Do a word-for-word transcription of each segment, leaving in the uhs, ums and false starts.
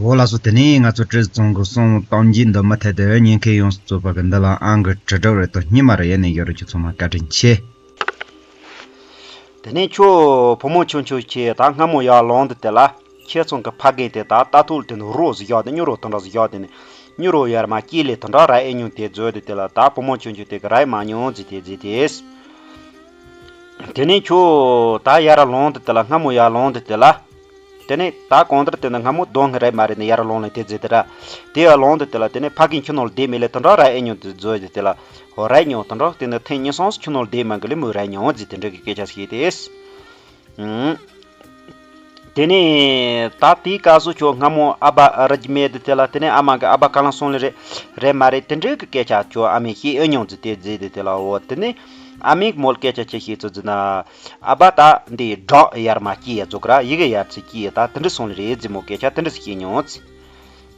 འོ་ལགས་སོ། དེ་ནས་ང་ཚོ་བཀྲས་མཐོང་གི་གསུང་གཏམ་རྒྱུད་འདི་མུ་མཐུད་དུ་ཉན་མཁན་ཡོངས་སུ་རྫོགས་པ་གི་འདི་ལ་ཨང་གི་དྲིལ་བསྒྲགས་རེ་དང་སྙན་མ་རེ་ཡེ་ནས་ཡོད་རེད། ཁྱེད་ཚང་མ་བཀའ་དྲིན་ཆེ། དེ་ནས་ཁྱོད་བུ་མོ་ཆུང་ཆུང་ཁྱེད་ད་སྔ་མོ་ཡར་ལངས་དུས་དེ་ལ་ཁྱེད་ཚང་གི་ཕ་རྒན་དེ་ད་ལྟ་ཐུག་དེ་ནས་རོ་ཟིག་བཞག་དེ་མྱུར་རོ་དེ་འདྲ་ཟིག་བཞག་དེ་ནས་མྱུར་རོ་ཡར་མར་སྐྱེས་ལེ་དེ་འདྲ་ར་ཨེ་མྱོང་དེ་བཟོས་དེ་དེ་ལ་ད་བུ་མོ་ཆུང་ཆུང་དེ་གི་ར་ཨེ་མ་མྱོང་ཟིག་དེ་ཟིག་དེ། དེ་ནས་ཁྱོད་ད་ཡར་ལངས་དུས་དེ་ལ་སྔ་མོ་ཡར་ལངས་དུས་དེ་ལ། དེ་ནས་ད་གང་ལྟར་དེ་ནི་སྔ་མོ་གདོང་ངི་རེད་མ་རེད་ནི་ཡར་ལོང་ལེ་དེ་ཟེར་དེ་ར། དེ་ཡར་ལོང་དུ་དེ་ལ་དེ་ནས་ཕ་གིན་ཁྱོད་ནོར་བསྡད་མེད་ལེ་དེ་འདྲ་ར་ཨེ་ཉོ་དེ་བཟོས་ཟེར་དེ་ལ། ཧོ་ར་ཉོ་དེ་འདྲ་དེ་ནི་ཐེངས་གཉིས་གསུམ་ཁྱོད་ནོར་བསྡད་མ་གི་ལེ་མོ་ར་ཉོ་ཟེར་དེ་འདྲ་གི་སྐད་ཆ་ཞིག་དེས། ཨང་། དེ་ནས་ད་དེའི་སྐབས་སུ་ཁྱོད་སྔ་མོ་ཨ་ཕ་རིག་མེད་དེ་དེ་ལ་དེ་ནས་ཨ་མ་གི་ཨ་ཕ་ག་ལ་སོང་ལེ་རེད་རེད་མ་རེད་དེ་འདྲ་གི་སྐད་ཆ་ཁྱོད་ཨ་མས་ཤེས་ཨེ་ཉོ་ཟེར་དེ་ཟེར་དེ་དེ་ལ་འོ་དེ་ནས་ཨ་མས་མོལ་སྐད་ཆ་ཆེ་ཤེས་ཚོད་ཟེར་ན། ཨ་ཕ་ད་འདི་སྦྲག་ཡར་མ་སྐྱིད་ཡ་ཛོ་ཀ་ར་ཡི་གེ་ཡར་ཚི་སྐྱིད་ཡ་ད་དེ་འདྲ་སོང་ལེ་རེད་ཟེར་མོ་སྐད་ཆ་དེ་འདྲ་ཟིག་སྐྱིད་མྱོང་ཚི།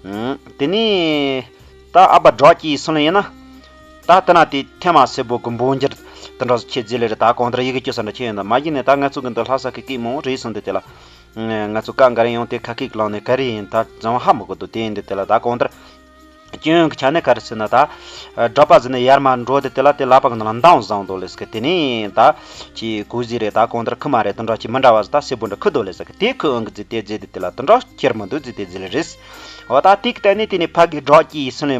ཨང་། དེ་ནས་ད་ཨ་ཕ་སྦྲག་སྐྱིད་སོང་ལེ་ཡིན་ན། ད་དེ་ན་དེ་ཐེ་མ་སེ་བོ་གི་འབོ་འགྱུར་དེ་འདྲ་ཟིག་ཁྱེད་ཟེར་ལེ་རེད། ད་གང་ལྟར་ཡི་གེ་སྐྱིད་ས་འདྲ་ཁྱེད་ཡིན་ན་མ་ཡིན་ནས་ད་ང་ཚོ་གི་འདི་ལྷ་ས་གི་སྐད་མང་རེད་སོང་འདི་དེ་ལ། ང་ཚོ་ཀ་འགའ་རེ་ཡོང་དེ་ཁ་སྐད་གླེང་ནས་ག་རེ་ཡིན་ད་བྱང་ཧ་མི་གོ་འདུག་དེ་ཡིན་འདི་དེ་ལ་ད་གང་ལྟར། སྐྱོན་གྱི་ཆ་ནས་ག་རེ་ཟེར་ན་ད། སྒྲོག་པ་ཟེར་ནས་ཡར་མར་འགྲོ་དེ་དེ་ལ་དེ་ལག་པ་གི་ནང་ལ་མདངས་བཟང་འདུག་ལེ་ཟེར་གི་དེ་ནས་ད། ཅི་གུ་ཟི་རེད་ད་གང་ལྟར་ཁུ་མ་རེད་དེ་འདྲ་ཅི་མི་འདྲ་བ་ཟེར་ད་སེ་བོ་འདྲ་ཁུ་འདུག་ལེ་ཟེར་གི་དེ་ཁུ་ཨང་གི་ཟི་དེ་ཟེར་དེ་དེ་ལ་དེ་འདྲ་ཁྱེར་མི་འདུག་ཟི་དེ་ཟི་ལེ་རེད། འོ་ད་དེ་གི་ལྟ་ནས་དེ་ནས་ཕ་གི་སྒྲོག་ཀྱི་སོང་ལེ།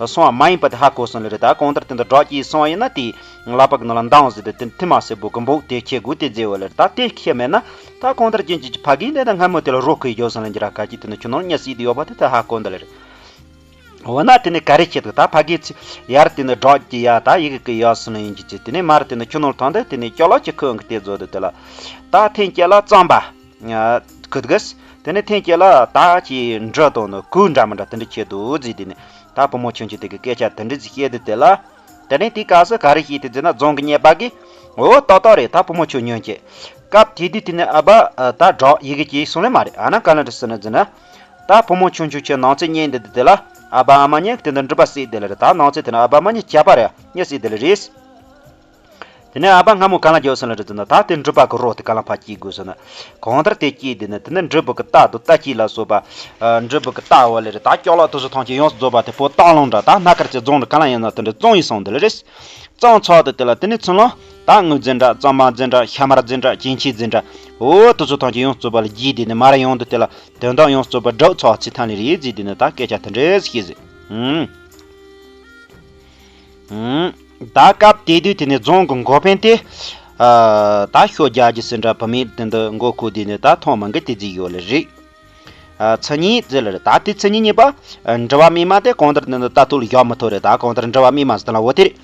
སོང་བ་མ་ཡིན་པ་དེ་ཧ་གོ་སོང་ལེ་རེད། ད་གང་ལྟར་དེ་འདྲ་སྒྲོག་ཀྱི་སོང་བ་ཡིན་ན་དེ། ལག་པ་གི་ནང་ལ་མདངས་ཟི་དེ་དེ་ཐེ་མ་སེ་བོ་གི་འབོ་དེ་ཁྱེད་གུ་དེ་ཟེར་བ་ལེ་རེད། ད་དེ་ཁྱེད་མེད་ན་ད་གང་ལྟར་རྒྱུན་གཅིག་གི་ཕ་གི་འདི་ད་སྔ་མོ་དེ་ལ་རོ་ཁུ་ཡི་འགྱོ་སོང་ལེ་འགྱུར་ར་ག་ཅི་དེ་ནས་ཁྱོད་ནོར་གཉིད་སད་དེ་ཡོད་པ་དེ་ད་ཧ་གོ་འདུག་ལེ་རེད། འོ་ན་དེ་ནས་ག་རེ་བྱེད་འདུག་ད་ཕ་གིའི་ཚེ་ཡར་དེ་ནས་སྒྲོག་ཀྱི་ཡ་ད་ཡི་གེ་གི་ཡ་སུ་ནས་ཡིན་གྱི་ཚེ་དེ་ནས་མར་དེ་ནས་ཁྱོད་ནོར་ཐང་དེ་དེ་ནས་སྐྱོ་ལོ་ཅི་ཁོན་གི་དེ་བཟོ་འདུག་དེ་ལ། ད་ཐེངས་སྐྱེ་ལ་གཙང་པ། ཁུ་དགས། དེ་ནས་ཐེངས་སྐྱེ་ལ་ད་ཅི་འབྲུ་དང་ནི་གོས་འདྲ་མི་འདྲ་དེ་འདྲ་ཁྱེར་འདུག་ཟེར་དེ་ནས་ད་བུ་མོ་ཆུང་ཆུང་དེ་གི་སྐད་ཆ་དེ་འདྲ་ཟིག་བཤད་དུས་དེ་ལ། དེ་ནས་དེའི་སྐབས་སུ་ག་རེ་བཤད་དེ་ཟེར་ན་རྫོང་གི་གཉེར་པ་གིས། འོ་ཏག་ཏག་རེད་ད་བུ་མོ་ཁྱོད་ཉོན་ཅེས། སྐབས་དེ་དུས་དེ་ནས་ཨ་ཕ་ད་སྒྲོག་ཡི་གེ་ཅིག་སོང་ལེ་མ་རེད་ཨ་ན་ག་ལ་འདྲ་སི་ན་ཟེར་ན། ད་བུ་མོ་ཆུང་ཆུང་ཁྱེད་ནང་ཚེ་གཉེན་འདི་དེ་ལ་ཨ་ཕ་ཨ་མ་གཉིས་དེ་འདྲ་འགྲུལ་པ་བསད་དེ་ལ་རེད། ད་ནང་ཚེ་དེ་ན་ཨ་ཕ་མ་གཉིས་ཁྱད་པར་ཡ་གཉིས་བསད་དེ་ལ་རེད། དེ་ནས་ཨ་ཕ་སྔ་མོ་ག་ལ་འགྱོ་སོང་ལ་རེད་ཟེར་ན་ད་དེ་འགྲུལ་པ་གི་རོ་དེ་ག་ལ་ཕ་སྐྱེས་དགོས་ཟེར་ན། གང་ལྟར་དེ་སྐྱེས་དེ་ནས་དེ་ནས་འབྲུ་བུ་གི་རྟ་དང་རྟ་སྐྱེས་ལ་སོགས་པ། འབྲུ་བུ་གི་རྟ་བ་ལ་རེད་ད་སྐྱོག་ལ་དུ་སུ་ཐང་ཆེ་ཡོངས་སུ་རྫོགས་པ་དེ་པོ་སྟག་ལུང་འདྲ་ད་སྣ་དཀར་གྱི་རྫོང་འདྲ་ག་ལ་ཡིན་ན་དེ་འདྲ་བཙོང་ཡི་སོང་དེ་ལ་རེད། གཙང་ཚོགས་དེ་དེ་ལ་དེ་ནས་ཚུར་ལོངས་ད་དངུལ་འཛིན་འདྲ་གཙང་མ་འཛིན་འདྲ་ཤ་མར་འཛིན་འདྲ་གྱེན་ཆས་འཛིན་འདྲ། འོ་དུ་ཚོ་ཐང་ཆེན་ཡོངས་རྫོགས་པ་ལ་རྒྱས་དེ་ནས་མར་ཡོང་དུ་དེ་ལ་དོན་དག་ཡོངས་རྫོགས་པ་སྒྲུབ་ཚོགས་ཚེ་ཐང་ལས་རེད་ཟེར་དེ་ནས་ད་སྐད་ཆ་དེ་འདྲས་ཤེས་ཟེར། ཨུམ། ཨུམ། ད་སྐབས་དེ་དུས་དེ་ནས་རྫོང་གི་འགོ་དཔོན་དེ། ད་ཤོ་རྒྱག་རྒྱུ་ཟིན་འདྲ་བུད་མེད་དེ་འདི་མགོ་ཁུག་དེ་ནས་ད་ཐོག་མ་འགི་དེ་རྫིག་ཡོད་ལེ་རེད། མཚན་ཉིད་ཟེར་ལ་རེད། ད་དེ་མཚན་ཉིད་གཉིས་པ། འགྲུལ་པ་རྨས་མ་དེ་གང་ལྟར་ནི་ལྟ་ཐུལ་བཞག་མི་ཐུབ་རེད། ད་གང་ལྟར་འགྲུལ་པ་རྨས་མ་ཟེར་ལ་འོ་དེ་རེད།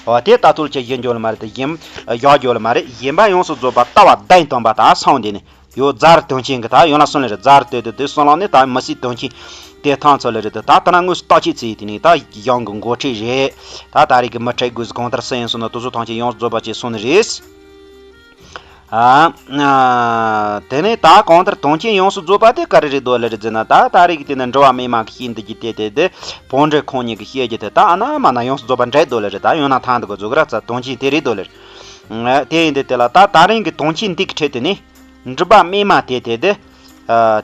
འོ་དེ་ལྟ་ཐུལ་ཆེ་བཞིན་འཇོག་ལ་མ་རེད་དེ་གཞན། བཞག་འཇོག་ལ་མ་རེད། གཞན་པ་ཡོངས་སུ་རྫོགས་པ་ལྟ་བ་བདེན་སྟོན་པ་ད་སང་དེ་ནི་ཡོད་རྫར་དོན་ཆེན་གི་ད་ཡོད་ན་སོང་ལེ་རེད། རྫར་ལྟོས་དེ་དེ་སོང་ལ་ནི་ད་མི་སྲིད་དོན་ཆེན་དེ་ཐང་ཚོ་ལེ་རེད། དེ་ད་ལྟ་ན་དངོས་སུ་བརྟག་དཔྱད་བྱས་དེ་ནི་ད་གཞུང་གི་འགོ་ཁྲིད་རེད། ད་ད་རེས་ཀྱི་མི་ཁྲིད་དགོས་གང་ལྟར་སུ་ཡིན་སོང་ན་དུ་སུ་ཐང་ཆེན་ཡོངས་སུ་རྫོགས་པ་ཆེ་སོང་ནི་རེད། ཨ། དེ་ནས་ད་གང་ལྟར་དོན་རྐྱེན་ཡོངས་སུ་རྫོགས་པ་དེ་ག་རེ་རེད་འདུག་ལེ་རེད་ཟེར་ན། ད་ད་རེས་ཀྱི་དེ་ནས་འགྲུལ་པ་རྨས་མ་གི་བཤད་འདི་གི་དེ་དེ་དེ་བོན་འདྲེ་ཁོང་གཉིས་ཀྱི་བཤད་རྒྱུ་དེ་ད་ཨ་ན་མ་ན་ཡོངས་སུ་རྫོགས་པ་འདྲེས་འདུག་ལེ་རེད། ད་ཡང་ན་ཐང་འདི་གོ་རྫོགས་ར་ཚ་དོན་རྐྱེན་དེ་རེད་འདུག་ལེ་རེད། དེ་ཡིན་དེ་དེ་ལ་ད་ད་རིང་གི་དོན་རྐྱེན་འདི་གི་ཁྲོད་དེ་ནས་འགྲུལ་པ་རྨས་མ་དེ་དེ་དེ།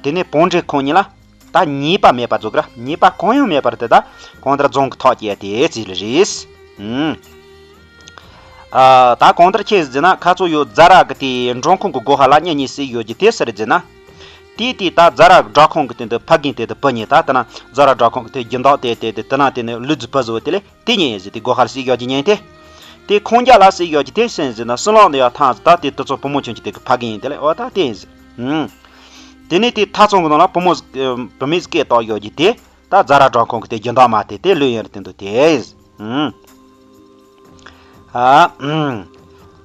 དེ་ནས་བོན་འདྲེ་ཁོང་གཉིས་ལ། ད་ཉེས་པ་མེད་པ་རྫོགས་ར། ཉེས་པ་གང་ཡང་མེད་པར་དེ་ད་གང་ལྟར་རྫོང་གི་ཐག་བཅད་དེ་ཟེར་ལེ་རེད། ཨུམ། ཨ། ད་གང་ལྟར་ཁྱེད་ཟེར་ན་ཁ་ཚོ་ཡོད་རྫ་ར་གི་དེ་འབྲོང་ཁུང་གི་སྒོ་ཁ་ལ་གཉེན་ཉེ་སྲིད་ཡོད་ཀྱི་དེ་ཟེར་ཟེར་ན། དེ་དེ་ད་རྫ་ར་གི་བྲག་ཁུང་གི་སྟེང་དུ་ཕ་རྒན་དེ་དུ་བུ་གཉིས་ད་དེ་ན་རྫ་ར་བྲག་ཁུང་གི་དེ་སྦྱིན་བདག་དེ་དེ་དེ་དེ་ན་དེ་ནི་ལུས་རྫི་བུ་བཟོ་དེ་ལས་དེ་གཉེན་ཟེར་དེ་སྒོ་ཁ་ལ་སྲིད་ཡོད་ཀྱི་གཉེན་དེ། དེ་ཁོང་རྒྱ་ལ་སྲིད་ཡོད་ཀྱི་དེ་སེམས་ཟེར་ན་སྲིད་ལོག་ནི་ཡ་ཐང་ད་དེ་དུ་ཚོ་བུ་མོ་ཆུང་ཆུང་དེ་གི་ཕ་རྒན་ཡིན་དེ་ལས་འོ་ད་དེ་ཡིན་ཟེར། ཨུམ། དེ་ནས་དེ་ཐག་ཚང་གི་ནང་ལ་བུ་མོ་ཟིག་བུད་མེད་ཟིག་སྐད་བཏགས་ཡོད་ཀྱི་དེ་ད་རྫ་ར་བྲག་ཁུང་གི་དེ་སྦྱིན་བདག་མ་དེ་དེ་ལོས་ཡིན་རེད་དེ་འདུག་དེ། ཨུམ། ཨ། ཨུམ།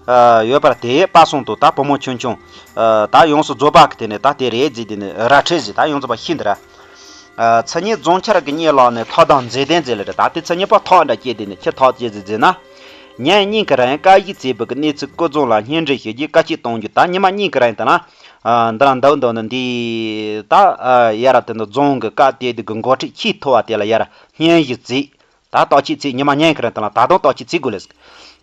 ཨ། ཡོད་པར་དེ་པ་སོང་དུ་ད་བུ་མོ་ཆུང་ཆུང་། ཨ། ད་ཡོངས་སུ་རྫོགས་པ་གི་དེ་ནས་ད་དེ་རེད་ཟེར་དེ་ནས་ར་ཁྲེ་ཟེར་ད་ཡོངས་རྫོགས་པ་ཤིན་ཏུ་ར། ཨ། མཚན་ཉིད་རྫོང་ཆར་གྱི་གཉེར་ལག་ནས་ཐག་དང་མཛེས་ལྡན་མཛེས་ལ་རེད། ད་དེ་མཚན་ཉིད་པ་ཐག་འདྲ་སྐྱེས་དེ་ནས་ཁྱི་ཐག་ཅེས་ཟེར་ཟེར་ན། ཉན་སྙིང་གི་རང་བཀའ་བཞིན་བརྩེ་བུ་གི་གནས་ཚུལ་སྐུ་རྫོང་ལ་སྙན་འདྲེན་ཞུ་རྒྱུའི་བཀའ་ཆད་གཏོང་རྒྱུ་ད་ཉི་མ་གཉིས་ཀྱི་རིང་དུ་ན། ཨ། འདི་ར་འདུག་འདུག་ནི་འདི། ད། ཨ། ཡ་ར་དེ་འདི་རྫོང་གི་བཀའ་དེ་དུ་གི་འགོ་ཁྲིད་ཆེས་མཐོ་བ་དེ་ལ་ཡ་ར་སྙན་ཞུ་བརྩིས། ད་ལྟ་ཆེས་ཚེ་ཉི་མ་གཉིས་ཀྱི་རིང་དུ་ན་ད་དུང་ལྟ་ཆེས་ཚེ་དགོས་ལེ་ཟེར།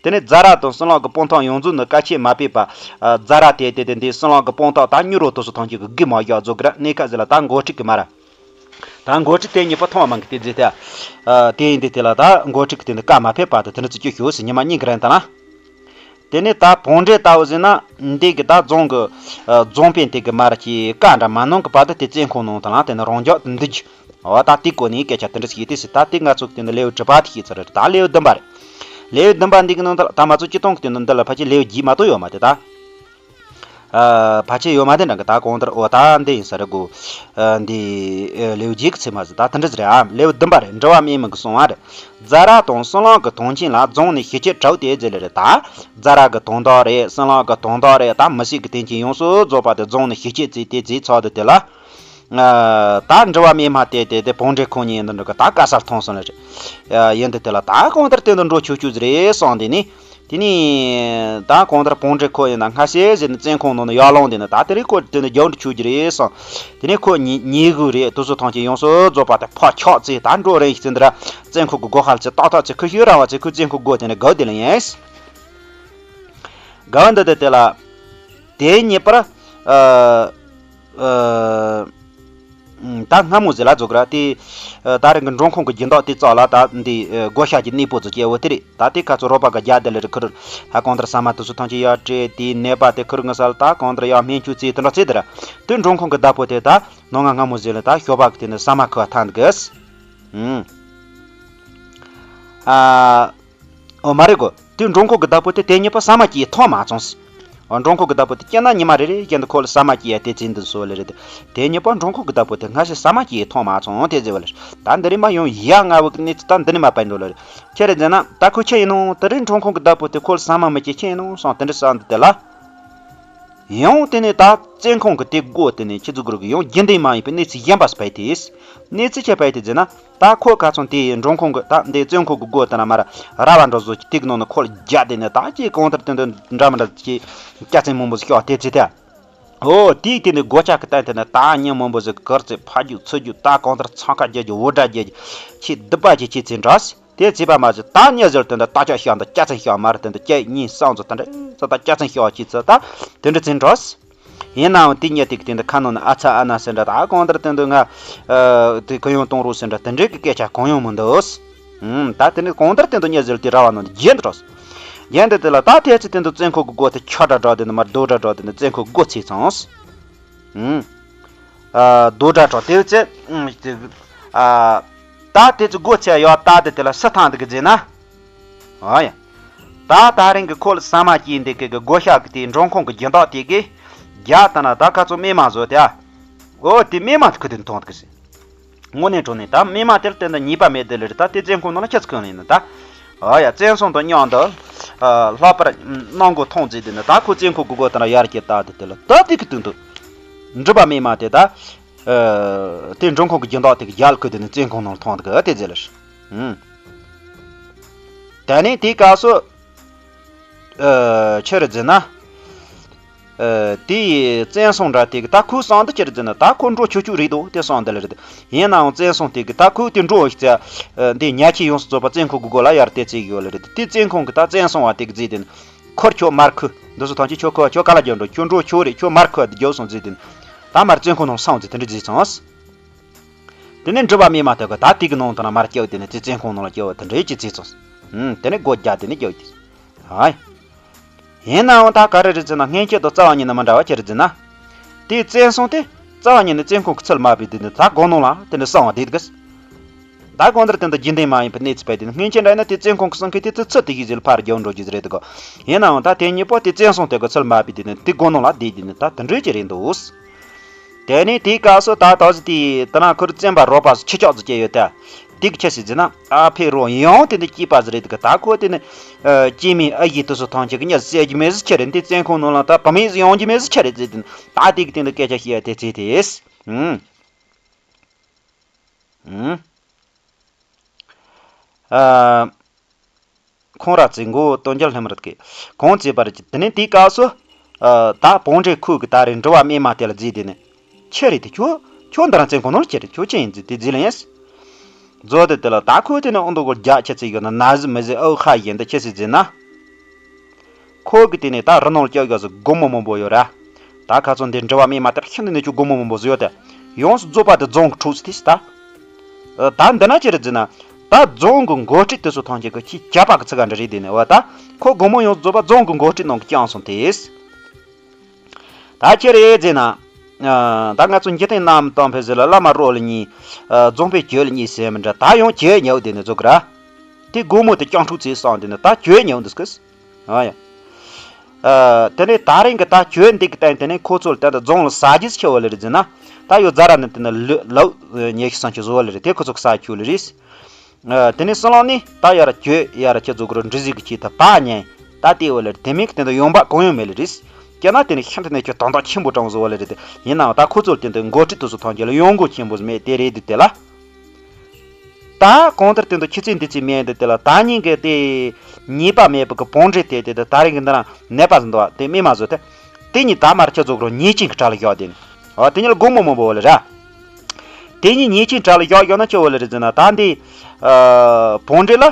དེ་ནས་རྫ་ར་དང་སྲིན་ལག་གི་དཔུང་ཐག་ཡོངས་རྫོགས་ནི་བཀའ་ཆད་མ་ཕེབས་པ། ཨ། རྫ་ར་དེ་དེ་དེ་འདི་སྲིན་ལག་གི་དཔུང་ཐག་ད་མྱུར་རོ་དུ་སུ་ཐང་ཆེན་གི་རྒྱུ་མ་བཞག་རྫོགས་གི་ར་གནས་ཁ་ཟེར་ལ་ད་འགོ་ཁྲིད་གི་མ་ར། ད་འགོ་ཁྲིད་དེ་གཉིས་པོ་ཐོག་མ་མང་གི་དེ་རྫས་ཏེ། ཨ། དེ་ཡིན་དུས་དེ་ལ་ད་འགོ་ཁྲིད་ཀྱི་དེ་འདི་བཀའ་མ་ཕེབས་བར་དུ་དེ་འདྲ་ཚིག་སྐྱོ་ཤོས་སུ་ཉི་མ་གཉིས་ཀྱི་རིང་དང་ལ། དེ་ནས་ད་བོང་འདྲེ་ལྟ་བུ་ཟེར་ན་འདི་གི་ད་རྫོང་གི། ཨ། རྫོང་དཔོན་དེ་གི་མར་གྱི་བཀའ་འདྲ་མ་གནང་གི་བར་དུ་དེ་བཙོན་ཁང་ནང་དང་ལ་དེ་ནས་རང་འཇགས་དུ་འདུག་རྒྱུ། འོ་ད་དེ་སྐོར་ནས་སྐད་ཆ་དེ་འདྲ་ཞིག་ཡིན་དུས་སུ་ད་དེ་ང་ཚོ་གི་དེ་འདི་ལེའུ་དྲུག་པ་དེ་ཤེས་ཚར་རེད། ད་ལེའུ་བདུན་པ་རེད། ལེའུ་བདུན་པ་འདི་གི་ནང་དུ་ད་མ་ཚོ་སྤྱི་སྟོང་གི་དེ་འདི་འདི་ལ་ཕལ་ཆེར་ལེའུ་བརྒྱད་མ་གཏོགས་ཡོད་མ་རེད་ད། ཨ། ཕལ་ཆེར་ཡོད་མ་རེད་འདྲ་གི། ད་གང་ལྟར་འོ་ད་འདི་ཡིན་ས་རེད་གོ། ཨ། འདི། ཨ། ལེའུ་བརྒྱད་གི་ཚེ་མ་ཟིན་ད་དེ་འདྲ་ཟིག་རེད། ཨ། ལེའུ་བདུན་པ་རེད། འགྲོ་བ་མིའི་མིང་གི་གསུང་བ་རེད། ཛ་ར་དང་སྲིན་ལག་གི་དོན་རྐྱེན་ལ་རྫོང་ནས་ཞི་བྱེད་དྲག་སྟེ་མཛད་ལེ་རེད་ད། ཛ་ར་གི་དོན་དག་རེད། སྲིན་ལག་གི་དོན་དག་རེད། ད་མི་སེར་གི་དོན་རྐྱེན་ཡོངས་སུ་རྫོགས་པ་དེ་རྫོང་ནས་ཞི་བྱེད་བྱས་ཏེ་བྱས་ཚར་དུས་དེ་ལ། ཨ། ད་འགྲོ་བ་མིའི་མ་དེ་དེ་དེ་བོང་འདྲེ་ཁོ་གཉིས་འདི་འགྲོ་གི་ད་དཀའ་སར་ཐོན་སོང་ལེ་རེད། ཨ། ཡིན་དུས་དེ་ལ་ད་གང་ལྟར་དེ་འདི་འགྲོ་ཆོག་ཆོག་ཟིག་རེད་བསམ་དེ་ནི། དེ་ནས་ད་གང་ལྟར་བོང་འདྲེ་ཁོ་ཡིན་ན་སྔ་ཕྱི་ཟེར་ནས་བཙོན་ཁང་ནང་ནས་ཡར་ལངས་དེ་ནི་ད་དེ་རིང་ཁོ་དེ་ནི་རྒྱང་འགྲོ་ཆོག་རྒྱུ་རེད་བསམ། དེ་ནས་ཁོ་ཉི་ཉི་གུ་རེད། དུས་ཚོད་ཐམས་ཅད་ཡོངས་སུ་རྫོགས་པ་དེ་ཕར་ཆག་ཚེ་ད་འགྲོ་རན་ཞིག་ཚེ་འདི་ར་བཙོན་ཁང་གི་སྒོ་ཁ་ལ་ཚེ་ཏག་ཏག་ཚེ་ཁུ་ཤུ་ར་བ་ཚེ་ཁུ་བཙོན་ཁང་སྒོ་དེ་ནས་སྒོ་དེ་ལ་ཡིན། སྒོ་འདི་དེ་དེ་ལ་དེ་ཉིད་པར། ཨ། ཨ། ད་སྔ་མོ་ཟེར་ལ་རྫོགས་ར་དེ། ཨ། ད་རིང་གི་འབྲོང་ཁུང་གི་སྦྱིན་བདག་དེ་ཙག་ལ་ད་འདི། ཨ། བགོ་བཤའ་གྱི་གནས་སྤོ་ཚོ་སྐྱེ་བོ་དེ་རེད། ད་དེ་ཁ་ཚོ་རོགས་པ་གི་རྒྱ་དེ་ལ་རེ་ཁུར། ཧ་གང་ལྟར་ཟ་མ་དུས་ཚོད་ཐམས་ཅད་ཡར་སྤྲད་དེ་ནད་པ་དེ་ཁུར་ངི་ས་ལ་ད་གང་ལྟར་ཡར་སྨན་བཅོས་རྩིས་དེ་འདྲ་རྩིས་དེ་ར། དེ་འབྲོང་ཁུང་གི་བདག་པོ་དེ་ད་ནང་ང་སྔ་མོ་ཟེར་ལ་ད་ཞོགས་པ་གི་དེ་ནས་ཟ་མ་ཁུ་བ་ཐང་གི། ཨུམ། ཨ། ཨོ་མ་རེད་གོ། དེ་འབྲོང་ཁུང་གི་བདག་པོ་དེ་དེ་ཉིད་པ་ཟ་མ་སྐྱེས་ཐོག་མ་ཚོངས། ཨོ། འབྲོང་ཁུང་གི་བདག་པོ་དེ་སྐྱེས་ན་ཉི་མ་རེ་རེ་བཞིན་དུ་ཁོ་ལ་ཟ་མ་སྐྱེས་ཡ་དེ་ཚེ་འདི་སོ་ལེ་རེད། དེ་ཉིད་པ་འབྲོང་ཁུང་གི་བདག་པོ་དེ་སྔ་ཕྱི་ཟ་མ་སྐྱེས་ཐོག་མ་ཚོངས་དེ་ཟེར་བ་ལེ། ད་འདི་རིང་མ་ཡོང་ཡ་ང་བུ་གི་གནས་ཚུལ་ད་འདི་ནས་མ་པའི་འགྲོ་ལེ་རེད། ཁྱེད་རེ་ཟེར་ན་ད་ཁོ་ཁྱེད་ཡིན་ནོ། དེ་རིང་འབྲོང་ཁུང་གི་བདག་པོ་དེ་ཁོ་ལ་ཟ་མ་མི་སྐྱེས་ཁྱེད་ཡིན་ནོ་སོང་དེ་འདྲ་ས་འདི་དེ་ལ། ཡང་དེ་ནས་ད་བཙོན་ཁང་གི་དེ་སྒོ་དེ་ནས་ཁྱེད་ཚོ་གུར་གི་ཡང་རྒྱུན་ལྡན་མ་ཡིན་པའི་གནས་ཚུལ་གཞན་པ་སྤེལ་ཏེ། གནས་ཚུལ་ཆེ་སྤེལ་ཏེ་ཟེར་ན། ད་ཁོ་ཁ་ཚོན་དེ་འབྲོང་ཁུང་གི་ད་འདི་བཙོན་ཁང་གི་སྒོ་དེ་ན་མར་ར་བ་འགྲོ་བཟོ་གི་དེ་གི་ནང་ནས་ཁོ་ལ་རྒྱ་དེ་ནས་ད་ཅི་གང་ལྟར་དེ་འདྲ་འདྲ་མི་འདྲ་ཅི་སྐྱ་ཚན་མང་པོ་ཞིག་ཤོག་དེ་ཚེ་དེ། ཨོ་དེའི་དེ་ནས་སྒོ་ལྕགས་ཀྱི་སྟེང་དེ་ནས་ད་ཉིན་མང་པོ་ཟིག་གར་ཚེ་ཕ་རྒྱུ་ཚུ་རྒྱུ་ད་གང་ལྟར་འཚང་ཁ་རྒྱག་རྒྱུ་འུར་སྒྲ་རྒྱག་རྒྱུ་ཆེས་སྡུག་པ་ཅིག་ཆེས་ཚེ་འདྲ། དེ་བྱས་པ་མ་ཟད་ད་ཉི་ཟེར་དེ་འདྲ་ད་ཅག་ཤག་འདི་སྐྱ་ཚན་ཤག་མར་དེ་འདྲ་སྐྱ་གཉིས་སང་ཚོ་དེ་འདྲ་ཚོ་ད་སྐྱ་ཚན་ཤག་ཅིག་ཚོ་ད་དེ་འདྲ་ཚེ་འགྲོ། ཡིན་ནའང་དེ་ཉིད་དེ་གི་དེ་འདྲ་ཁ་ནང་ན་ཨ་ཚ་ཨ་ན་ཟེར་འདྲ་ད་གང་ལྟར་དེ་འདྲ་ང་ཨ་དེ་གུ་ཡངས་གཏོང་རོགས་ཟེར་འདྲ་དེ་འདྲའི་གི་སྐད་ཆ་གང་ཡང་མི་འདུག་ཨུམ། ད་དེ་ནི་གང་ལྟར་དེ་འདྲ་ཉི་ཟེར་དེ་ར་བ་ནང་དུ་རྒྱན་དུ་འགྲོ། རྒྱན་དུ་དེ་ལ་ད་ཐེ་ཚེ་དེ་འདྲ་བཙོན་ཁང་གི་སྒོ་དེ་ཆ་འདྲ་འདྲ་དེ་འདྲ་མར་རྡོ་འདྲ་འདྲ་དེ་འདྲ་བཙོན་ཁང་སྒོ་ཚིག་ཚང་། ཨུམ། ཨ། རྡོ་འདྲ་གྲོགས་དེ་བྱས། ཨུམ། དེ། ཨ། ད་དེ་ཚོ་སྒོ་ཕྱེ་ཡོད་ད་དེ་དེ་ལ་སི་ཐང་དེ་གི་རྫས་ན། ཨ་ཡ། ད་ད་རིང་གི་ཁོ་ལ་ཟ་མ་སྐྱེས་འདི་གི་གི་སྒོ་ཤག་གི་དེ་འབྲོང་ཁུང་གི་སྦྱིན་བདག་དེ་གི། རྒྱ་ད་ན་ད་ཁ་ཚོ་སྨན་མ་བཟོ་དེ་ཨ། ཨོ་དེ་སྨན་མ་དེ་ཁུ་དེ་མཐོང་དེ་གི་སི། དངོས་གནས་དྲང་གནས་ད་སྨན་མ་དེར་བརྟེན་ད་ཉེས་པ་མེད་དེ་ལེ་རེད། ད་དེ་བཙོན་ཁང་ནང་ལ་ཁྱི་ཚོ་གང་ལེན་ནི་ད། ཨ་ཡ་བཙོན་སྲུང་དང་མཉམ་དུ། ཨ། ལྷག་པར་གནང་དགོས་མཐོང་རྫས་དེ་ནི་ད་ཁོ་བཙོན་ཁང་གི་སྒོ་དེ་ན་ཡར་གྱི་ད་དེ་དེ་ལ་ད་དེ་གི་དུས་འདུག་འགྲུལ་པ་སྨན་མ་དེ་ད། ཨ། དེ་འབྲོང་ཁུང་གི་སྦྱིན་བདག་དེ་གི་རྒྱལ་ཁུ་དེ་ནི་བཙོན་ཁང་ནང་ལ་མཐོང་དགོས་དེ་རྫས་ལ། ཨུམ། ད་ནི་དེའི་སྐབས་སུ། ཨ། ཆི་རེད་ཟེར་ན། ཨ། དེའི་བཙོན་སྲུང་འདྲ་དེ་གི་ད་ཁོའི་བསམ་དུ་ཆི་རེད་ཟེར་ན་ད་ཁོ་འགྲོ་ཆོག་ཆོག་རེད་འདུག་དེ་བསམ་དེ་ལ་རེད། ཡིན་ནའང་བཙོན་སྲུང་དེ་གི་ད་ཁོས་དེ་འགྲོ་ཞིག་ཚེ། ཨ། འདི་ཉལ་ཆས་ཡོངས་སུ་རྫོགས་པ་བཙོན་ཁང་གི་སྒོ་ལ་ཡར་དེ་བརྩིགས་ཡོད་ལ་རེད། དེ་བཙོན་ཁང་གི་ད་བཙོན་སྲུང་བ་དེ་གི་རྫས་དེ་ནི་ཁུར་ཁྱོད་མར་ཁུ་འདི་ཚོ་ཐམས་ཅད་ཁྱོད་ཁུ་ཁྱོད་ག་ལ་རྒྱབ་འགྲོ་ཁྱོད་འགྲོ་ཆོག་རེད། ཁྱོད་མར་ཁུ་འདི་རྒྱབ་སོང་རྫས་དེ་ནི་ད་མར་བཙོན་ཁང་ནང་སོང་རྫས་དེ་འདྲ་རྫས་ཚང་། དེ་ནས་འགྲུལ་པ་སྨན་མ་དེ་གི་ད་དེ་གི་ནང་དུ་ན་མར་སྐྱེལ་དེ་ནས་དེ་བཙོན་ཁང་ནང་ལ་སྐྱེལ་བ་དེ་འདྲའི་ཅི་རྫས་ཚང་། ཨུམ། དེ་ནས་སྒོ་རྒྱག་དེ་ནས་སྐྱེལ་དེ། ཧའི། ཡིན་ནའང་ད་ག་རེ་རེད་ཟེར་ན་སྔོན་ཆད་དང་རྩ་བ་ཉིད་ནས་མི་འདྲ་བ་ཅི་རེད་ཟེར་ན། དེའི་བཙོན་སྲུང་དེ་རྩ་བ་ཉིད་ནས་བཙོན་ཁང་གི་ཚུལ་མ་བྱས་དེ་ནི་ད་སྒོ་ནང་ལ་དེ་ནི་སོང་བ་བསྡད་དགོས། ད་གང་ལྟར་དེ་འདི་རྒྱུན་ལྡན་མ་ཡིན་པའི་གནས་ཚུལ་སྤེལ་དེ་ནི་སྔོན་ཆད་འདྲ་ཡིན་ན་དེ་བཙོན་ཁང་གི་སྲུང་མཁན་དེ་ཚོ་ཚུར་དེ་ཡིག་ཟིག་ལ་ཕར་རྒྱག་འགྲོ་རྒྱུ་ཟིག་རེད་དགོ། ཡིན་ནའང་ད་དེ་གཉིས་པོ་དེ་བཙོན་སྲུང་དེ་གི་ཚུལ་མ་བྱས་དེ་ནི་དེ་སྒོ་ནང་ལ་བསྡད་དེ་ནི་ད་དེ་འདྲའི་ཅི་རེད་འདུག་དེ་ནས་དེའི་སྐབས་སུ་ད་ད་གཟོད་དེ་དེ་ན་ཁུར་བཙོན་པ་རོགས་པ་སུ་ཁྱི་ཅག་ཟིག་སྐྱེས་ཡོད་དེ། དེ་གི་ཁྱི་སི་ཟེར་ན་ཨ་ཕའི་རོ་ཡང་དེ་འདི་སྐྱེས་པ་ཟིག་རེད་དེ་གི་ད་ཁོ་དེ་ནི། ཨ། སྐྱེས་མའི་ཨ་ཡེ་དེ་ཚོ་ཐམས་ཅད་གི་གཉའ་བསད་རྒྱུ་མེད་ཟིག་ཁྱི་རེད། འདི་བཙོན་ཁང་ནང་ལ་ད་བུད་མེད་ཟིག་ཡོང་རྒྱུ་མེད་ཟིག་ཁྱི་རེད་ཟེར་དེ་ནི་ད་དེ་གི་དེ་འདི་སྐད་ཆ་བཤད་ཡ་དེ་ཚེ་དེས། ཨུམ། ཨུམ། ཨ། ཁོང་ར་བཙུན་མགོ་སྟོན་རྒྱལ་ལྷ་མི་རིགས་ཀྱི་གང་བྱས་པར་གྱི་དེ་ནས་དེའི་སྐབས་སུ། ཨ། ད་བོང་འདྲེ་ཁོས་གི་ད་རེས་འགྲུལ་བ་སྨན་མ་དེ་ལ་རྫིས་དེ་ནས། ཁྱི་རེད་དེ་ཁྱོད། ཁྱོད་འདི་རང་བཙོན་ཁང་ནང་ལ་ཁྱི་རེད། ཁྱོད་ཅི་ཡིན་རྫིས་དེ་རྫིས་ལ་ཡིན། རྫོགས་དེ་དེ་ལ་ད་ཁོས་དེ་ནས་ཨོ་འདུག་གོ་རྒྱ་ཁྱི་ཚིག་ཡོད་ན་ན་ཟི་མི་ཟི་ཨོ་ཧ་ཡིན་ད་ཁྱི་སི་རྫིས་ན། ཁོ་གི་དེ་ནས་ད་རི་ནང་ལ་སྐྱོ་ག་ཟིག་སྒོར་མོ་མང་པོ་ཡོད་ར། ད་ཁ་ཚོ་འདི་འགྲུལ་བ་སྨན་མ་དེར་ཤིན་ཏུ་ནས་ཁྱོད་སྒོར་མོ་མང་པོ་ཟིག་ཡོད་དེ། ཡོངས་སུ་རྫོགས་པ་དེ་རྫོང་གི་ཁྲོད་སུ་དེ་སི་ད། ད་འདི་ན་ཅི་རེད་ཟེར་ན། ད་རྫོང་གི་འགོ་ཁྲིད་དེ་ཚོ་ཐམས་ཅད་ཀྱི་ཁྱི་ཁྱབ་པ་གི་ཚིག་ག་འདྲ་རེད་དེ་ནས་བ། ད་ཁོ་སྒོར་མོ་ཡོངས་རྫོགས་པ་རྫོང་གི་འགོ་ཁྲིད་ནང་གི་བསྐྱངས་སོང་དེས། ད་ཅི་རེད་ཟེར་ན། ད་ང་ཚོ་འཇིག་རྟེན་གནམ་དང་འཕེལ་ཟེར་ལ། བླ་མ་རོ་ལ་གཉིས། རྫོང་དཔོན་གྱོད་ལ་གཉིས་ཟེར་མི་འདྲ། ད་ཡང་གྱོད་ཉེ་བོ་དེ་ནས་རྫོགས་གི་ར། དེ་སྒོར་མོ་དེ་སྤྱང་ཕྲུག་ཚོས་བསམ་དེ་ནས་ད་གྱོད་ཉེ་བོ་འདུག་གི། ཨ་ཡ། ཨ། དེ་ནས་ད་རིང་གི་ད་གྱོད་འདི་གི་སྟེང་དེ་ནས་ཁོ་ཚོ་ལ་ད་ལྟ་རྫོང་ལ་ཟ་རྒྱུ་ཆེ་བ་ལ་རེད་ཟེར་ན། ད་ཡོད་རྫ་ར་ནས་དེ་ནས་ལུ་ལུ་ཉེ་ཤི་སང་ཆུ་བཟོ་བ་ལ་རེད། དེ་ཁོ་ཚོ་གི་ཟ་ཆུ་ལ་རེད། ཨ། དེ་ནས་སྲིད་བློན་ནི་ད་ཡར་གྱོད་ཡར་ཁྱེད་ཚོ་གི་འདྲི་གཟིགས་ཀྱི་ཆེད་དུ་བག་ཉལ་ད་ལྟའི་བ་ལ་རེད། དེ་མིན་གི་དེ་འདྲ་ཡོང་འབབ་གང་ཡང་མེད་ལ་རེད། སྐྱེ་ན་དེ་ནས་ཤིན་ཏུ་ནས་ཁྱོད་དོན་དག་ཆེན་པོ་དྲང་བཟོ་བ་ལ་རེད་དེ། ཡིན་ནའང་ད་ཁོ་ཚོ་ལ་དེ་འདྲ་འགོ་ཁྲིད་དེ་ཚོ་ཐམས་ཅད་ལ་ཡོང་སྒོ་ཆེན་པོ་མེད་དེ་རེད་དེ་དེ་ལ། ད་གང་ལྟར་དེ་འདྲ་ཁྱི་ཚེ་འདི་ཚེ་མེད་འདི་དེ་ལ། ད་ཉིན་གི་དེ་ཉེས་པ་མེད་པ་གི་བང་འགྲོས་དེ་དེ་དེ་ད་རིང་གི་འདི་རང་ནད་པ་ཟིན་འདུག་བ། དེ་སྨན་མ་བཟོ་དེ། དེ་ཉིད་ད་མར་ཁྱེད་ཚོ་གི་རོ་ཉེས་ཅན་གི་གྲལ་ལ་བཞག་དེ་ནི། ཨ། དེ་ཉིད་ལ་སྒོར་མོ་མང་པོ་བ་ལ་ར། དེ་ཉིད་ཉེས་ཅན་གྲལ་ལ་བཞག་ཡོད་ན་ཆེ་བ་ལ་རེད་ཟེར་ན། ད་འདི། ཨ། བང་འགྲོས་ལ།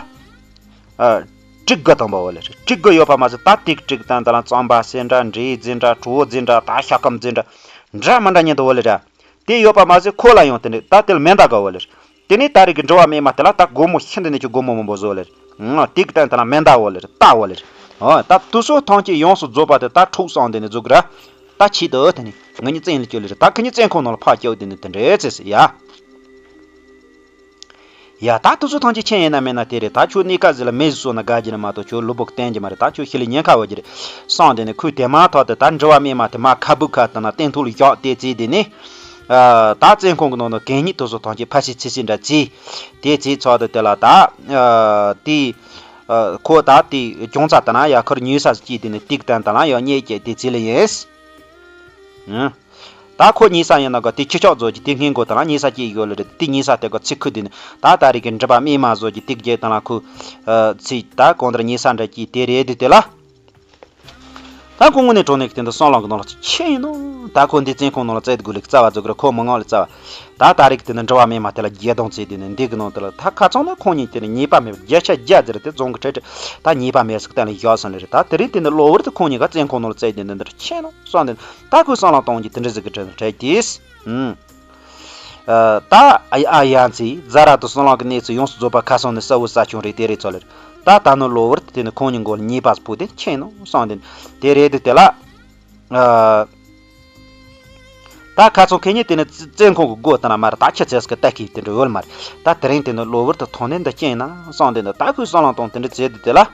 ཨ། དྲུག་དགུ་དང་པོ་བ་ལ་རེད། དྲུག་དགུ་ཡོད་པ་མ་ཟད། ད་ཏིག་དྲུག་དང་དེ་ལ་རྩམ་པ་ཟེར་འདྲ། འབྲས་ཟེར་འདྲ། གྲོ་བོ་ཟེར་འདྲ། ད་ཤ་སྐམ་ཟེར་འདྲ། འདྲ་མི་འདྲ་ཉིད་དུ་བ་ལ་ར། དེ་ཡོད་པ་མ་ཟད་ཁོ་ལ་ཡང་དེ་འདྲ་ད་དེ་ལ་མེ་མདའ་དགའ་བ་ལེར། དེ་ནས་ད་རེས་ཀྱི་འགྲོ་བ་མི་མ་དེ་ལ་ད་སྒོར་མོ་ཤིན་ཏུ་ནས་ཀྱི་སྒོར་མོ་མང་པོ་བཟོ་ལེར། ང་དེ་གི་སྟེང་དེ་ལ་མེ་མདའ་བོ་ལེར། རྟ་བོ་ལེར། ཨོ། ད་དུ་སོ་ཐང་ཆེ་ཡོངས་སུ་རྫོགས་པ་དེ་ད་འཁྲུག་སོང་དེ་ནས་རྫོགས་གི་ར། ད་ཆེད་དུ་དེ་ནས་ང་གཉིས་བཙན་ལ་སྐྱོད་ལེར། ད་ཁི་གཉིས་བཙན་ཁང་ནང་ལ་ཕར་སྐྱོད་དེ་ནས་དེ་འདྲའི་ཚེ་ཟེར་ཡ། ཡ། ད་དུ་སོ་ཐང་ཆེ་ཆེན་ཡིན་ན་མེད་ན་དེ་རེད། ད་ཁྱོད་གནས་ཀ་ཟིག་ལ་མེ་ཟིག་གསོ་ན་དགའ་རྒྱུ་ནི་མ་གཏོགས་ཁྱོད་ལུས་པོ་བརྟན་རྒྱུ་མ་རེད། ད་ཁྱོད་ཤི་ལ་ཉེན་ཁ་བོ་རྒྱུ་རེད། སོང་དེ་ནས་ཁོས་དེ་མ་ཐག་ཏུ་ད་འགྲོ་བ་མི་མ་དེ་མ་ཁ་སྦུག་ཁ་དང་ན་སྟེང་ཐུག་ལ་བཞག་དེ་ཚེ་དེ་ནས། ཨ། ད་བཙོན་ཁང་གི་ནང་ན་གད་སྙིགས་དེ་ཚོ་ཐམས་ཅད་ཕ་སི་ཚི་སི་འདྲ་བྱས། དེ་ཚེ་ཚོགས་དུ་དེ་ལ་ད། ཨ། དེ། ཨ། ཁོ་ད་དེ་གྱོང་ཚ་དེ་ན་ཡ་ཁར་ཉོས་ས་སྐྱེས་དེ་ནས་ཏིག་ཏན་དེ་ལ་ཡ་རྙེད་ཀྱི་དེ་ཚེ་ལ་ཡིན། ཨ། ད་ཁོ་ཉོས་ས་ཡིན་ན་ག་དེ་ཁྱི་ཆག་བཟོ་གྱི་དེ་སྔས་མགོ་དེ་ལ་ཉོས་ས་སྐྱེས་ཡོད་ལ་རེད། དེ་ཉོས་ས་དེ་ག་ཚི་ཁུ་དེ་ནས་ད་ད་རེས་ཀྱི་འགྲུལ་པ་མི་མ་བཟོ་གྱི་ཏིག་རྒྱལ་དེ་ལ་ཁོ། ཨ། ཚི་ད་གང་ལྟར་ཉོས་ས་འདྲ་སྐྱེས་དེ་རེད་དེ་དེ་ལ། ད་ཁོ་དངོས་གནས་དྲང་གནས་ཀྱི་དེ་འདྲ་སྲང་ལམ་གི་ནང་ལ་ཅི་ཆེ་ཡིན་ནོ། ད་ཁོ་འདི་བཙོན་ཁང་ནང་ལ་བཙལ་དགོས་ལེ་རྩ་བ་རྫོགས་གི་ར། ཁོ་མི་ངང་ལ་རྩ་བ། ད་ད་རེས་ཀྱི་དེ་འདྲ་འགྲོ་བ་མི་མ་དེ་ལ་རྒྱལ་དང་བཙལ་དེ་ནི་འདི་གི་ནང་དེ་ལ་ད་ཁ་ཚང་ན་ཁོང་གཉིས་དེ་ནི་ཉེས་པ་མེད་པ་བརྒྱ་ཆ་བརྒྱ་ཟེར་དེ་རྫོང་གི་ཁྲལ་ཁྲལ་ད་ཉེས་པ་མེད་ཟིག་གཏན་ལ་བཞག་སོང་ལེ་རེད། ད་དེ་རིང་དེ་ནི་གློ་བུར་དུ་ཁོང་གཉིས་ཀ་བཙོན་ཁང་ནང་ལ་བཙལ་དེ་འདི་འདྲ་ཆེ་ནོ་སོང་དེ་ད་ཁོས་སྲང་ལམ་གཏོང་གི་དེ་འདྲ་ཟིག་གི་དྲན་དྲན་གྱིས། ཨུམ། ཨ། ད་ཨ་ཡ་ཚེ་ཛ་ར་དུ་སྲང་ལམ་གི་གནས་ཚུལ་ཡོངས་སུ་རྫོགས་པ་ཁ་སང་ནས་གསལ་བོ་གསལ་བྱུང་རེད། དེ་རེད་ཚོ་ལེར། ད་ད་ནི་གློ་བུར་དུ་དེ་ནི་ཁོང་གཉིས་མགོ་ལ་ཉེས་པ་ཕོག་དེ་ཆེ་ནོ་སོང་དེ་དེ་རེད་དེ་དེ་ལ། ཨ། ད་ཁ་སང་ཁེ་ཉིན་དེ་ནི་བཙོན་ཁང་གི་སྒོ་དེ་ན་མར་ད་ཁྱི་ཚེ་སྐད་ལྟ་ཁེ་དེ་འདྲ་ཡོད་མ་རེད། ད་དེ་རིང་དེ་ནི་གློ་བུར་དུ་ཐོན་ནས་འདི་ཅན་ན་སོང་དེ་ནི་ད་ཁོས་སྲང་ལམ་གཏོང་དེ་འདྲ་བྱེད་དེ་དེ་ལ།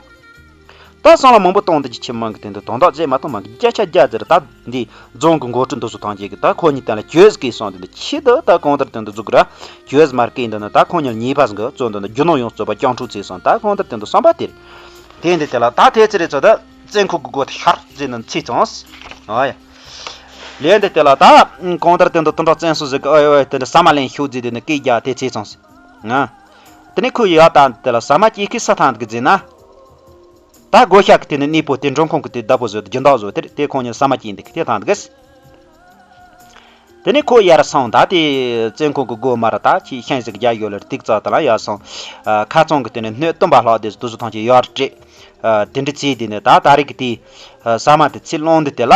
ད་སྲང་ལམ་མང་པོ་གཏོང་དེ་ཅི་ཆེ་མང་གི་དེ་འདི་དོན་དག་བྱེད་མ་གཏོང་མང་གི་བརྒྱ་ཆ་བརྒྱ་ཟེར། ད་འདི་རྫོང་གི་འགོ་ཁྲིད་འདི་ཚོ་ཐམས་ཅད་ཀྱི་ད་ཁོ་གཉིས་དེ་ལ་གྱོད་སྐད་སོང་དེ་འདི་ཆེ་དུ་ད་གང་ལྟར་དེ་འདི་འཛུགས་ར་གྱོད་མར་སྐད་འདི་ནི་ད་ཁོ་གཉིས་ཉེས་པ་ཟིན་གི་བཙོན་འདི་ནི་རྒྱུ་ནོར་ཡོངས་རྫོགས་པ་སྤྱང་ཕྲུག་ཚེ་སོང་། ད་གང་ལྟར་དེ་འདི་བསམ་པ་དེ་རེད། དེ་འདི་དེ་ལ་ད་དེ་ཚེ་རེད་ཚོ་ད་བཙོན་ཁང་གི་སྒོ་དེ་ཤར་ཟེར་ནི་ཚེ་ཙང་། ཨ་ཡ། ལན་འདི་དེ་ལ་ད་གང་ལྟར་དེ་འདི་དོན་དག་བཙན་སོ་ཟིག་གི་ཨོ་ཨོ་དེ་འདི་ཟ་མ་ལེན་ཤོག་ཟེར་དེ་ནི་སྐད་རྒྱག་དེ་ཚེ་ཙང་ཟེར། ང་། དེ་ནས་ཁོས་ཡར་བཏང་དེ་ལ་ཟ་མ་སྐྱེས་ཁི་ས་ཐང་གི་ཟེར་ན། ད་སྒོ་ཤག་གི་དེ་ནས་གནས་པོ་དེ་འགྲོ་ཁང་གི་དེ་བདག་པོ་བཟོས་ཏེ་སྦྱིན་བདག་བཟོས་དེ་དེ་ཁོང་གཉིས་ཟ་མ་སྐྱེས་འདུག་གི་དེ་ཐང་འདུག་གི། དེ་ནས་ཁོ་ཡར་སོང་ད་དེ་བཙོན་ཁང་གི་སྒོ་མར་ད་ཁྱི་ཤན་ཟིག་རྒྱག་ཡོད་ལ་ཏིག་ཙག་དེ་ལ་ཡར་སོང་། ཁ་ཚང་གི་དེ་ནས་སྣོད་བཏུམ་པ་ལྷག་དེ་དུ་སུ་ཐང་ཆེ་ཡར་སྤྲད། དེ་འདྲི་ཚེ་དེ་ནས་ད་ད་རེས་ཀྱི་དེ་ཟ་མ་དེ་ཚིལ་སློང་འདི་དེ་ལ།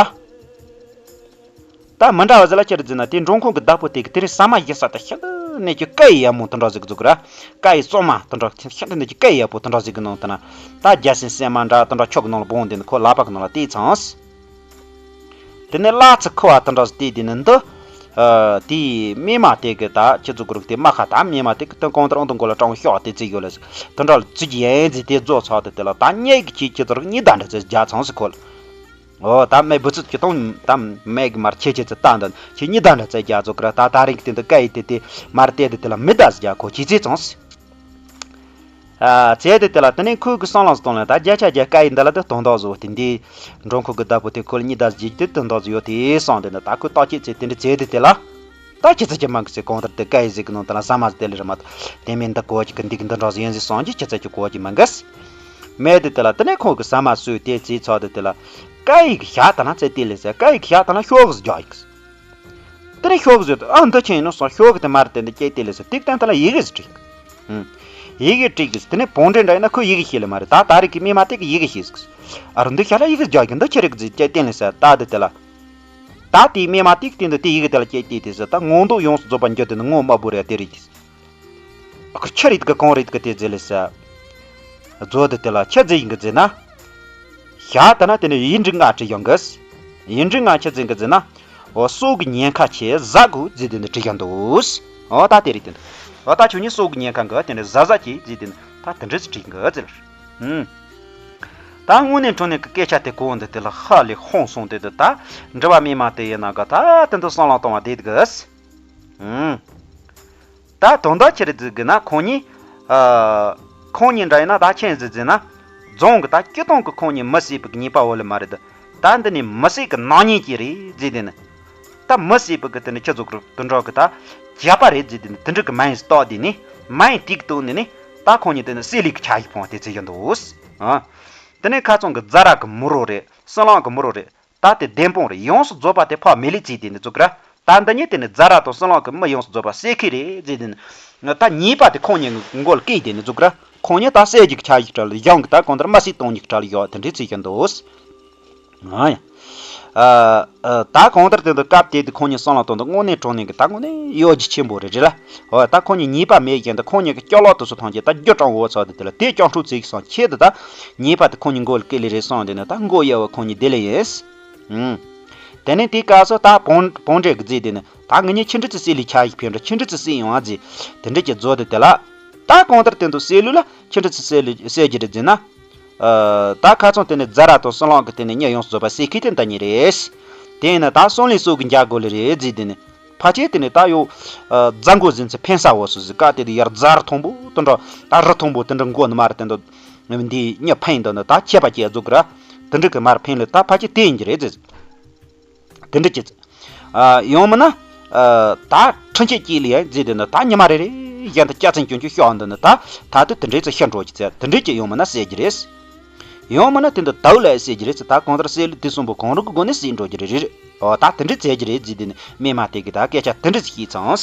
ད་མི་འདྲ་བ་ཟེར་ལ་ཅི་རེད་ཟེར་ན། དེ་འགྲོ་ཁང་གི་བདག་པོ་དེ་གི་དེ་རིང་ཟ་མ་ཡིན་ས་དེ་ཤིན་ཏུ་ནས་ཀྱི་སྐད་ཡིག་ཡག་མོ་དེ་འདྲ་ཟིག་གི་འཛུགས་ར། སྐད་ཡིག་གཙང་མ་དེ་འདྲ་ཤིན་ཏུ་ནས་ཀྱི་སྐད་ཡིག་ཡག་པོ་དེ་འདྲ་ཟིག་གི་ནང་དེ་ན། ད་རྒྱ་སེང་སྲན་མ་འདྲ་དེ་འདྲ་ཁྱོག་གི་ནང་ལ་སྦོང་དེ་ནི་ཁོ་ལག་པ་གི་ནང་ལ་བལྟས་ཚང་། དེ་ནས་གླ་ཚིག་ཁུ་བ་དེ་འདྲ་ཟིག་བལྟས་དེ་ནི་འདི། ཨ། དེའི་སྨན་མ་དེ་གི་ད་ཁྱི་ཚོ་གུར་གི་དེ་མ་ཁ་ད་སྨན་མ་དེ་གི་དེ་གང་ལྟར་ཨང་དང་མགོ་ལ་སྲང་ཤོག་དེ་བརྩིས་ཡོད་ལ་ཟིག་དེ་འདྲ་ལ་བརྩིས་ཀྱི་ཡན་ཟིག་དེ་རྫོགས་ཚར་དེ་དེ་ལ་ད་སྙེག་གི་ཁྱི་ཁྱི་ཚོ་རིག་གཉིས་ད་འདྲ་ཚེ་རྒྱག་ཚང་ཟིག་ཁོ་ལ། ཨོ། ད་མེ་བུ་ཚུད་ཀྱི་གཏོང་ད་མེ་གི་མར་ཁྱེད་ཁྱེད་ཚོ་ལྟ་འདི་ཁྱེད་གཉིས་ད་འདྲ་ཚད་རྒྱ་ཚོ་ཀི་ར། ད་ད་རིང་གི་དེ་འདི་སྐད་ཡིག་དེ་དེ་མར་བལྟས་དེ་དེ་ལ་མི་ད་ཟེར་རྒྱ་ཁོ་ཁྱེད་ཚེ་ཙང་སི། ཨ། ཚད་དེ་དེ་ལ་དེ་ནས་ཁོས་གི་སྲང་ལམ་སྟོང་ལ་ད་བརྒྱ་ཆ་བརྒྱ་སྐད་ཡིག་འདི་ལ་དེ་དོན་དག་བཟོ་དེ་འདི་འགྲོ་ཁོ་གི་བདག་པོ་དེ་ཁོ་ལ་གཉིས་ད་ཟེར་རྒྱུ་དེ་དོན་དག་བཟོ་ཡོད་དེ་སོང་དེ་འདི་ད་ཁོས་ཏག་ཅིག་ཚེ་དེ་འདྲ་ཚད་དེ་དེ་ལ། ད་ཁྱེད་ཚོ་ཀྱི་མང་གི་ཚེ་གང་ལྟར་དེ་སྐད་ཡིག་ཟིག་གི་ནང་དེ་ལ་ཟ་མ་ཟིག་དེ་ལས་ར་མ་ད་དེ་མིན་འདི་གོ་ཅིག་གི་འདི་གི་འདི་འདྲ་ཟིག་ཡིན་ཟིག་སོང་གི་ཁྱེད་ཚོ་ཀྱི་གོ་ཅིག་མང་གི་སི། མེད་དེ་དེ་ལ་དེ་ནས་ཁོང་གི་ཟ་མ་ཟོས་དེ་ཚེ་ཚོགས་དེ་དེ་ལ། སྐད་ཡིག་གི་ཞག་དང་ན་ཚེ་དེ་ལས་ཟེར་སྐད་ཡིག་གི་ཞག་དང་ན་ཤོག་གི་ཟིག་རྒྱག་ཡིག་གི་སི། དེ་ནས་ཤོག་གི་ཟོས་དེ་ཨ་འདི་ཆེན་ཡིན་ནོ་སོང་ཤོག་གི་དེ་མར་དེ་འདི་སྐྱེ་དེ་ལས་ཟེར་ཏིག་ཏན་དེ་ལ་ཡི་གེ་ཟིག་བྲིས། ཡི་གེ་བྲིས་གི་སི། དེ་ནས་བོང་འདྲེ་འདྲ་ཡིན་ན་ཁོས་ཡི་གེ་ཤེས་ལེ་མ་རེད། ད་ད་རེས་ཀྱི་སྨན་མ་དེ་གི་ཡི་གེ་ཤེས་གི་སི། ཨ་རུ་འདི་ཞག་ལ་ཡི་གེ་རྒྱག་གི་འདི་ཁྱེད་རིག་ཟིག་སྐྱེ་བསྟན་ལེ་ཟེར་ད་དེ་དེ་ལ། ད་དེའི་སྨན་མ་ཏིག་སྟེང་དུ་དེ་ཡི་གེ་དེ་ལ་སྐྱེ་དེ་དེ་ཟེར་ད་ངོ་མདོག་ཡོངས་སུ་རྫོགས་པ་འགྱུར་དེ་ནི་ངོ་དམར་པོ་རེད་དེ་རེད་ཀྱི། ཁུར་ཆི་རེད་གི་གང་རེད་གི་དེ་ཟེར་ལེ་ས། མཛོད་དེ་དེ་ལ་ཆི་ཟེར་ཡིན་གི་ཟེར་ན། ཞག་དེ་ན་དེ་ནས་ཡིག་འབྲུ་ལྔ་བྲིས་ཡོང་གི། ཡིག་འབྲུ་ལྔ་ཆི་ཟེར་གི་ཟེར་ན། འོ་སྲོག་གི་ཉེན་ཁ་ཆེ་ཟ་དགོས་ཟེར་དེ་ནས་བྲིས་ཡོང་འདུག། འོ་ད་དེ་རེད་དེ་འདུག། འོ་ད་ཁྱོད་ཉིད་སྲོག་གི་ཉེན་ཁ་འགི་དེ་ནས་ཟ་ཟ་གྱིས་ཟེར་དེ་ནས་ད་དེ་འདྲ་ཟེར་བྲིས་གི་ཟེར། ཧུམ། ད་དངོས་གནས་དྲང་གནས་ཀྱི་སྐད་ཆ་དེ་གོ་འདི་དེ་ལ་ཧ་ལས་ཧོང་སོང་དེ་དུ་ད་འགྲུལ་པ་མི་མང་དེ་ཡིན་ན་ག་ད་དེ་འདུག་བསམ་བློ་གཏོང་བ་བསྡད་གི། ཧུམ། ད་དོན་དག་ཆི་རེད་ཟེར་གི་ན་ཁོང་གཉིས། ཨ། ཁོང་གཉིས་འདྲ་ཡིན་ན་ད་ཆི་ཟིག་ཟེར་ན། རྫོང་གི་ད་སྤྱི་བཏང་གི་ཁོང་གཉིས་མི་བསད་པའི་ཉེས་པ་འོ་ལེ་མ་རེད། ད་འདི་ནི་མི་བསད་ཀྱི་ནག་ཉེས་ཅིག་རེད་ཟེར་དེ་ནི། ད་མི་བསད་པའི་གི་དེ་ནི་ཁྱི་ཚོ་གི་དུད་འགྲོ་གི་ད་བྱ་པ་རེད་ཟེར་དེ་ནི་དེ་འདྲ་གི་མ་ཡིན་སྟོག་དེ་ནི་མ་ཡིན་ཏིག་ཏུ་ནི་ནི་ད་ཁོང་གཉིས་དེ་ནི་བསད་ལུགས་ཀྱི་ཆ་ཞིག་ཕོངས་དེ་ཚེ་ཡོད་འདུག། ཨ། དེ་ནས་ཁ་ཚང་གི་རྫ་ར་གི་མུ་རོ་རེད། སྲིན་ལང་གི་མུ་རོ་རེད། ད་དེ་བདེན་དཔང་རེད། ཡོངས་སུ་རྫོགས་པ་དེ་ཕར་མི་ལུས་བརྩིས་དེ་ནི་བཙུགས་ར། ད་འདི་ཉིད་དེ་ནི་རྫ་ར་དང་སྲིན་ལང་གི་མི་ཡོངས་སུ་རྫོགས་པ་བསད་ཁུལ་རེད་ཟེར་དེ་ནི། ད་ཉེས་པ་དེ་ཁོང་གཉིས་མགོ་ལ་བཀལ་དེ་ནི་བཙུགས་ར། ཁོང་གཉིས་ད་བསད་རྒྱུ་གི་ཆ་ཞིག་གྲལ་ལ་བཞག་གི། ད་གང་ལྟར་མི་བསད་གཏོང་རྒྱུ་གི་གྲལ་ལ་བཞག་དེ་འདྲའི་ཚིག་ཀྱང་འདུག། ཨ་ཡ། ཨ། ཨ། ད་གང་ལྟར་དེ་འདུག་སྐབས་དེ་དུས་ཁོང་གཉིས་སྲིན་ལང་དང་འདི་དངོས་གནས་དྲང་གནས་ཀྱི་ད་དངོས་གནས་གཡོ་སྒྱུ་ཆེན་པོ་རེད་རེད་ལ། འོ་ད་ཁོང་གཉིས་ཉེས་པ་མེད་བཞིན་དུ་ཁོང་གཉིས་ཀྱི་སྐྱོ་ལོག་དུ་སུ་མཐོང་རྒྱུ་ད་རྒྱུ་གྲང་བོ་ཚོ་དེ་དེ་ལ་དེ་སྐྱོན་འཕྲོག་ཚིག་སང་ཆེད་དུ་ད་ཉེས་པ་དེ་ཁོང་གཉིས་མགོ་ལ་བཀལ་ལེ་རེད་སོང་དེ་ནི་ད་མགོ་གཡས་པ་ཁོང་གཉིས་བདེ་ལེ་ཡིན། ཨུམ། དེ་ནས་དེའི་སྐབས་སུ་ད་བོང་བོང་འདྲེ་གི་རྫས་དེ་ནི་ད་ང་གཉིས་ཁྱི་འདྲེ་ཚོ་བསད་ལེ་ཆ་ཞིག་ཕེབས་འགྲོ། ཁྱི་འདྲེ་ཚོ་བསད་ཡོང་ཨ་རྫས་དེ་འདྲེ་གྱི་མཛོད་དེ་དེ་ལ། ད་གང་ལྟར་དེ་འདུག་བསད་ལུགས་ལ་ཁྱི་འདྲེ་ཚོ་བསད་ལེ་བསད་རྒྱུ་རེད་ཟེར་ན། ཨ། ད་ཁ་ཚང་དེ་ནི་རྫ་ར་དང་སྲིན་ལང་གི་དེ་ནི་མྱི་ཡོངས་སུ་རྫོགས་པ་བསད་ཁུལ་དེ་འདི་གཉིས་རེད། དེ་ཡིན་ན་ད་སྲིན་ལང་སྲོག་གི་འཇའ་གོ་ལེ་རེད་ཟེར་དེ་ནི། ཕལ་ཆེར་དེ་ནི་ད་ཡོ། ཨ། རྫ་མགོ་ཟིན་ཚེ་འཕེན་ས་འོ་སུ་ཟིག་ག་དེ་དུ་ཡར་རྫ་རི་མཐོན་པོ་དེ་འདྲ་ད་རི་མཐོན་པོ་དེ་འདྲ་མགོ་ནི་མ་རེད་དེ་འདུག། འདི་མྱི་འཕེན་འདི་ནི་ད་ཁྱད་པར་ཅན་རྫོགས་གི་ར། དེ་འདྲ་གི་མར་འཕེན་ལེ་ད་ཕལ་ཆེར་དེ་ཡིན་གྱི་རེད་ཟེར། དེ་འདྲ་ཅི། ཨ། ཡང་མིན་ན། ཨ། ད་འཕྲིན་ཆད་ཀྱི་ལས་ཟེར་དེ་ནི་ད་ཉི་མ་རེ་རེ་བཞིན་དུ་སྐྱ་ཚན་ཀྱུན་ཀྱུ་ཤོག་འདི་ནི་ད་ད་དུ་དེ་འདྲའི་ཚེ་ཤི་འགྲོ་གི་ཚེ་དེ་འདྲའི་ཅི་ཡང་མིན་ན་བསད་རྒྱུ་རེད། ཡང་མིན་ན་དེ་འདི་དའུ་ལ་བསད་རྒྱུ་རེད་ཟེར། ད་གང་ལྟར་བསད་ལུགས་དེ་གསུམ་པོ་གང་རུང་གི་སྒོ་ནས་བསད་འགྲོ་རྒྱུ་རེད་རེད། ཨོ་ད་དེ་འདྲའི་བྱེད་རྒྱུ་རེད་ཟེར་དེ་ནི་སྨན་མ་དེ་གི་ད་སྐད་ཆ་དེ་འདྲ་ཞིག་བཤད་ཙང་།